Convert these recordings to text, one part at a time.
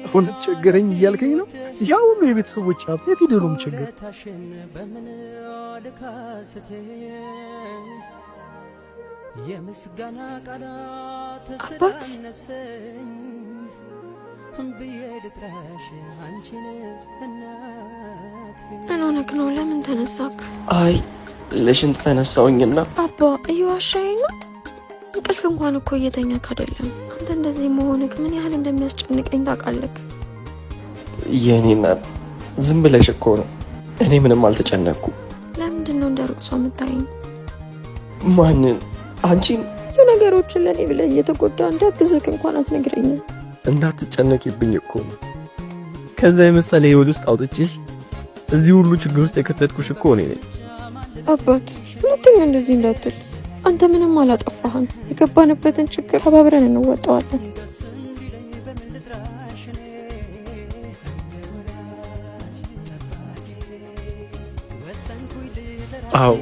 እውነት ቸገረኝ እያልከኝ ነው? ያ ሁሉ የቤተሰቦች ሀብት የት ሄዶ ነው የምቸገር? አባት፣ ምን ሆነክ ነው? ለምን ተነሳክ? አይ ለሽንት ተነሳውኝና። አባ፣ እየዋሻኝ ነው። እንቅልፍ እንኳን እኮ እየተኛክ አይደለም። አንተ እንደዚህ መሆንክ ምን ያህል እንደሚያስጨንቀኝ ታውቃለህ? የኔ እናት፣ ዝም ብለሽ እኮ ነው። እኔ ምንም አልተጨነቅኩ። ለምንድን ነው እንደ ሩቅ ሰው የምታየኝ? ማንን? አንቺን? ብዙ ነገሮችን ለእኔ ብለህ እየተጎዳ እንዳግዝክ እንኳን አትነግረኝም። እንዳትጨነቂብኝ እኮ ነው። ከዛ የመሰለ ህይወት ውስጥ አውጥቼሽ እዚህ ሁሉ ችግር ውስጥ የከተትኩሽ እኮ እኔ ነኝ። አባት፣ ሁለተኛ እንደዚህ እንዳትል። አንተ ምንም አላጠፋህም። የገባንበትን ችግር ተባብረን እንወጣዋለን። አዎ፣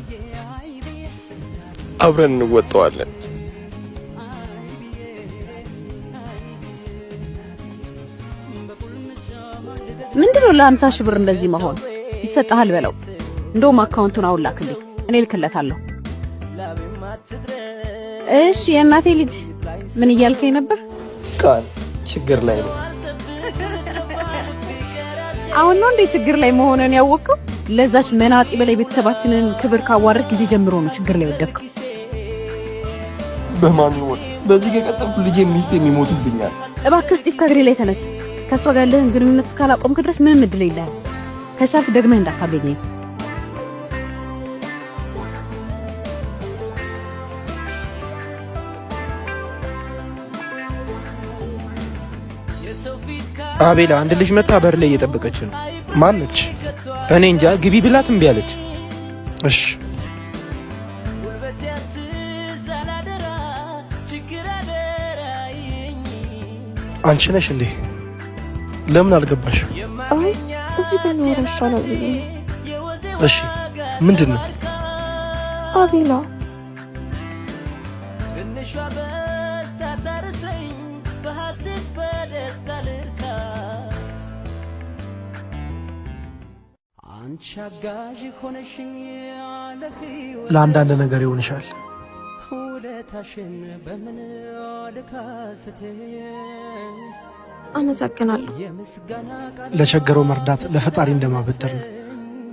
አብረን እንወጣዋለን። ምንድነው ለ50,000 ብር እንደዚህ መሆን? ይሰጥሃል በለው። እንደውም አካውንቱን አሁን ላክልኝ፣ እኔ እልክለታለሁ። እሺ የእናቴ ልጅ፣ ምን እያልከኝ ነበር? ቃል ችግር ላይ ነው። አሁን ነው እንዴ ችግር ላይ መሆንን ያወቅከው? ለዛች መናጢ በላይ ቤተሰባችንን ክብር ካዋረድክ ጊዜ ጀምሮ ነው ችግር ላይ ወደቅከው። በማን ይሞት? በዚህ ከቀጠልኩ ልጄ ሚስቴ የሚሞቱብኛል። እባክህ ስጢፍ ከእግሬ ላይ ተነስ። ከእሷ ጋር ያለህን ግንኙነት እስካላቆምክ ድረስ ምንም እድል የለህም። ከቻልክ ደግመህ እንዳታገኘኝ። አቤላ፣ አንድ ልጅ መታ በር ላይ እየጠበቀች ነው። ማነች? እኔ እንጃ፣ ግቢ ብላት እምቢ አለች። እሺ። አንቺ ነሽ እንዴ? ለምን አልገባሽ? አይ፣ እዚህ ብናወራ ይሻላል ብዬ ነው። እሺ፣ ምንድን ነው? አቤላ። ለአንዳንድ ነገር ይሆንሻል። አመሰግናለሁ። ለቸገረው መርዳት ለፈጣሪ እንደማበደር ነው።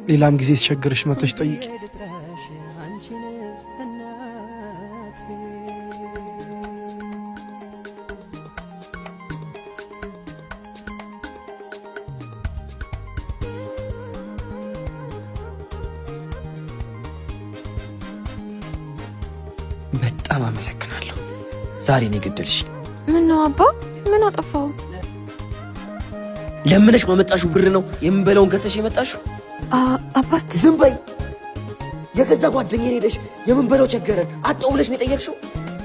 ሌላም ጊዜ ሲቸግርሽ መተሽ ጠይቂ። በጣም አመሰግናለሁ። ዛሬ ነው የገደልሽኝ። ምን ነው አባ፣ ምን አጠፋው? ለምነሽ ባመጣሽው ብር ነው የምንበላውን ገዝተሽ የመጣሽው? አባት። ዝም በይ። የገዛ ጓደኛዬን ሄደሽ የምንበላው ቸገረን አጣው ብለሽ ነው የጠየቅሽው?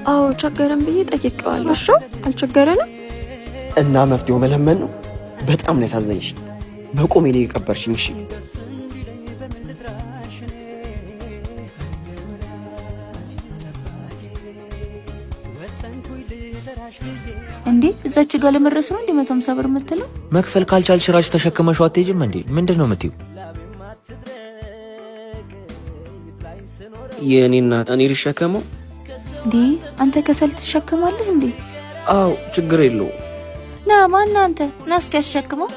አዎ፣ ቸገረን ብዬ ጠይቄዋለሁ። እሺ፣ አልቸገረንም። እና መፍትሄው መለመን ነው። በጣም ነው ያሳዘንሽኝ። በቆሜ ነው የቀበርሽኝ። እሺ። እንዴ፣ እዛች ጋር ለመድረስ ነው እንዴ 150 ብር የምትለው? መክፈል ካልቻልሽ ራስሽ ተሸክመሽው አትሄጂም እንዴ? ምንድን ነው የምትይው? የእኔ እናት፣ እኔ ልሸከመው? እንዴ፣ አንተ ከሰል ትሸከማለህ እንዴ? አዎ፣ ችግር የለውም። ና፣ ማን አንተ? ና እስኪ ያስሸክመው።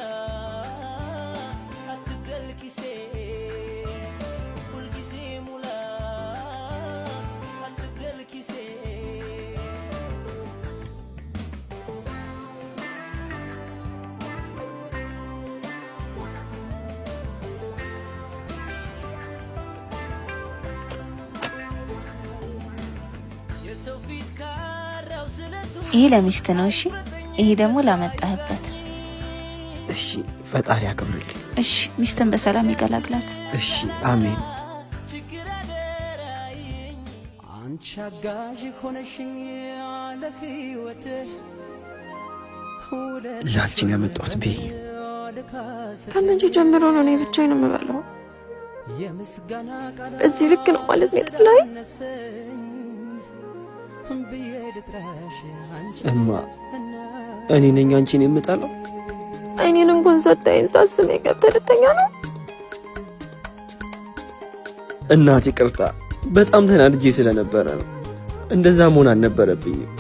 ይሄ ለሚስት ነው። እሺ፣ ይሄ ደግሞ ላመጣህበት። እሺ፣ ፈጣሪ ያክብርልኝ። እሺ፣ ሚስትን በሰላም ይገላግላት። እሺ፣ አሜን። ላንቺን ያመጣሁት ቤ። ከመቼ ጀምሮ ነው እኔ ብቻዬን የምበላው? እዚህ ልክ ነው ማለት ነው የጠላኸኝ? እማ። እኔ ነኝ አንቺን የምጠላው? አይኔን እንኳን ሳታይን ሳስመኝ ገብተህ ልተኛ ነው? እናት ይቅርታ፣ በጣም ተናድጄ ስለነበረ ነው። እንደዛ መሆን አልነበረብኝም።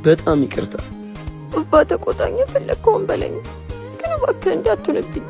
በጣም ይቅርታ። አባ ተቆጣኝ፣ የፈለግከውን በለኝ፣ ግን እባክህ እንዳትሆንብኝ።